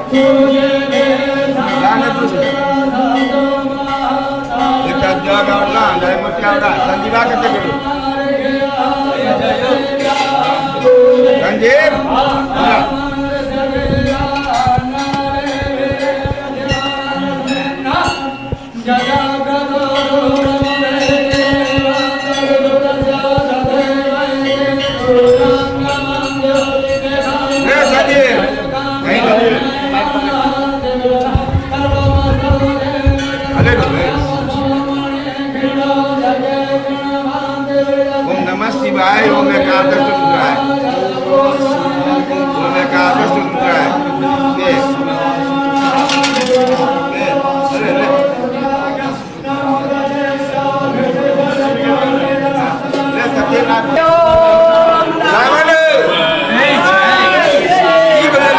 एकटा जग आओर ला दाइ मोतिया आओर संजीवा कते गेलो संजीव ओम नमः शिवाय ओम एकादश रुद्राय ओम एकादश रुद्राय ले ले अरे ले ले सत्यनाथ रावण की भेलै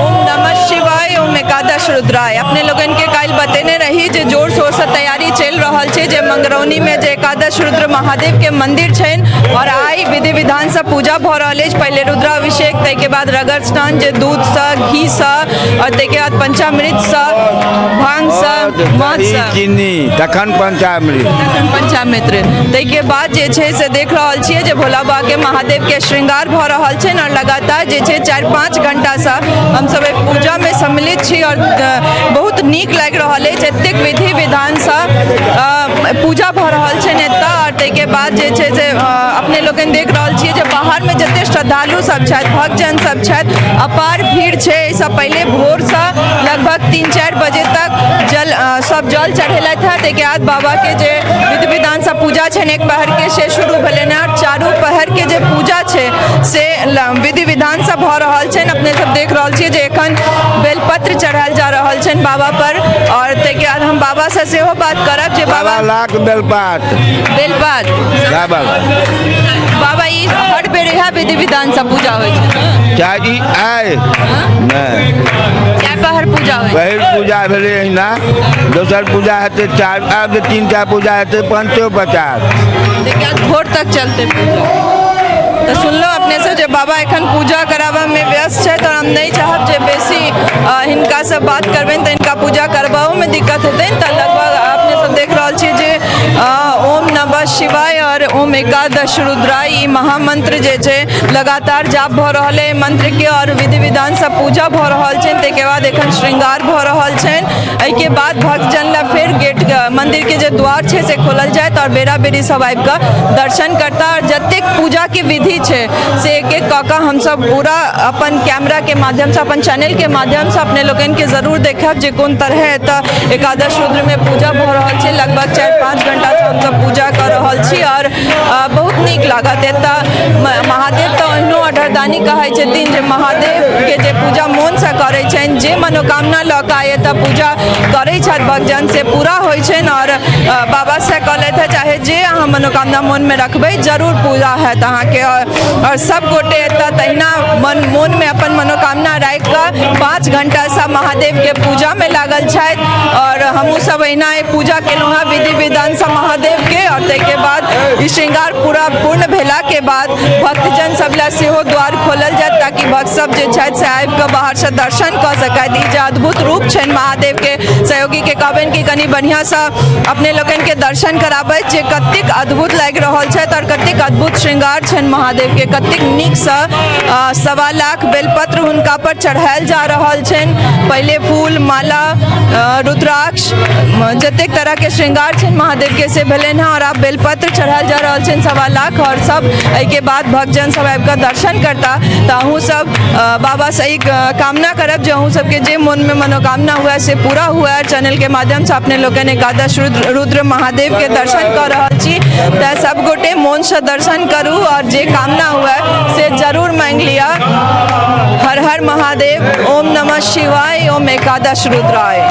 ओम नमः शिवाय ओम एकादश रुद्राय। अपने लोगन के काल्हि बतेने रही जे जोर शोर से तैयारी चलि रहल छै जे मंगरौनी में जे एकादश रुद्र महादेव के मंदिर छनि और आइ विधि विधान से पूजा भऽ रहल अछि। पहिले रुद्राभिषेक, ताहिके बाद रगड़ स्नान जे दूध से घी से और ताहिके बाद पंचामृत से भांग से मध से चीनी तखन पंचामृत तखन पंचामृत। ताहिके बाद जे छै से देख रहल छियै जे भोला बाबा के महादेव के श्रृंगार भऽ रहल छनि और लगातार जे छै 4-5 घंटासँ हमसब एहि पूजामे सम्मिलित छी और बहुत नीक लागि रहल अछि। एतेक विधि विधानसँ पूजा भऽ रहल छनि एतऽ और ताहिके बाद जे छै से अपने लोकनि देख रहल छियै जे बाहरमे जते श्रद्धालु सब छथि, भक्तजन सब छथि, अपार भीड़ छै। एहिसँ पहिले भोरसँ लगभग 3-4 बजे तक जल सब जल चढ़ेलथि हँ। ताहिके बाद बाबाके जे विधि विधानसँ पूजा छनि एक पहरके से शुरू भेलनि हँ और चारू पहरके जे जे पूजा छै से विधि विधानसँ भऽ रहल छनि। अपने सब देख रहल छियै जे एखन बेलपत्र चढ़ायल जा रहल छनि बाबा पर आओर ताहिके बाद हम बाबासँ सेहो बात करब जे बाबा 1.25 लाख बेलपात। बेलपात। बाबा। बाबा, ई हर बेर इएह विधि विधानसँ पूजा होइ छै? चाही आइ नहि। चारि पहर पूजा होइ छै? पहिल पूजा भेलै अहिना, दोसर पूजा हेतै चारि, आब जे तीन टा पूजा हेतै, 550। ताहिके बाद भोर तक चलतै पूजा। तऽ सुनलहुँ अपने सब जे बाबा एखन पूजा कराबऽमे व्यस्त छथि आओर हम नहि चाहब जे बेसी हिनकासँ बात करबनि तऽ हिनका पूजा करबाओमे दिक्कत हेतनि। तऽ लगभग अपने सब देख रहल छी जे ओम नमः शिवाय आओर ओम एकादश रुद्राय, ई महामंत्र जे छै लगातार जाप भऽ रहल अइ मंत्रके आओर विधि विधानसँ पूजा भऽ रहल छनि। ताहिके बाद एखन श्रृंगार भऽ रहल छनि। एहिके बाद भक्तजन लए फेर गेट, मन्दिरके जे द्वार छै से खोलल जायत आओर बेरा बेरी सब आबि कऽ दर्शन करता। आओर जतेक पूजाके विधि छै से एक एक कऽ कऽ हमसब पूरा अपन कैमराके माध्यमसँ, अपन चैनलके माध्यमसँ अपने लोकनिके जरूर देखायब जे कोन तरहे एतऽ एकादश रुद्रमे पूजा भऽ रहल छै। लगभग 4-5 घंटासँ हमसब पूजा कऽ रहल छी आओर बहुत नीक लागत एतऽ। महादेव तऽ ओहिनो अढरदानी कहै छथिन जे महादेवके जे पूजा मोनसँ करै छनि, जे मनोकामना लऽ कऽ आइ एतऽ पूजा करै छथि भक्तजन, से पूरा होइ छनि। आओर बाबा से कहलथि हँ, चाहे जे अहाँ मनोकामना मोनमे रखबै, जरूर पूरा हैत अहाँके। आओर सब गोटे एतऽ तहिना मोनमे अपन मनोकामना राखि कऽ 5 घंटासँ महादेवके पूजामे लागल छथि आओर हमहूँ सब अहिना पूजा केलहुँ हँ विधि विधानसँ महादेवके। आओर ताहिके बाद ई श्रृंगार पूरा पूर्ण भेलाके बाद भक्तजन सब लए सेहो द्वार खोलल जायत, ताकि भक्त सब जे छथि से आबि कऽ बाहरसँ दर्शन कऽ सकथि। ई जे अद्भुत रूप छनि महादेवके, सहयोगीके कहबनि कि कनि बढ़िआँसँ अपने लोकनिके दर्शन कराबथि जे कतेक अद्भुत लागि रहल छथि आओर कतेक अद्भुत श्रृंगार छनि महादेवके, कतेक नीकसँ 1.25 लाख बेलपत्र हुनका पर चढ़ायल जा रहल छनि। पहिले फूल, माला, रुद्राक्ष, जतेक तरहके श्रृंगार छनि महादेवके से भेलनि हँ आओर आब बेलपत्र चढ़ायल जा रहल छनि 1.25 लाख। आओर सब एहिके बाद भक्तजन सब आबि कऽ दर्शन करता। तऽ अहूँ सब बाबासँ ई कामना करब जे अहूँ सबके जे मोनमे मनोकामना हुए से पूरा हुए। चैनलके माध्यमसँ अपने लोकनि एकादश रुद्र महादेवके दर्शन कऽ रहल छी, तऽ सब गोटे मोनसँ दर्शन करू आओर जे कामना हुए से जरूर मांगि लिअ। हर हर महादेव, ओम नमः शिवाय, ओम एकादश रुद्राय।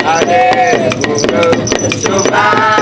Hare Guru Shubha.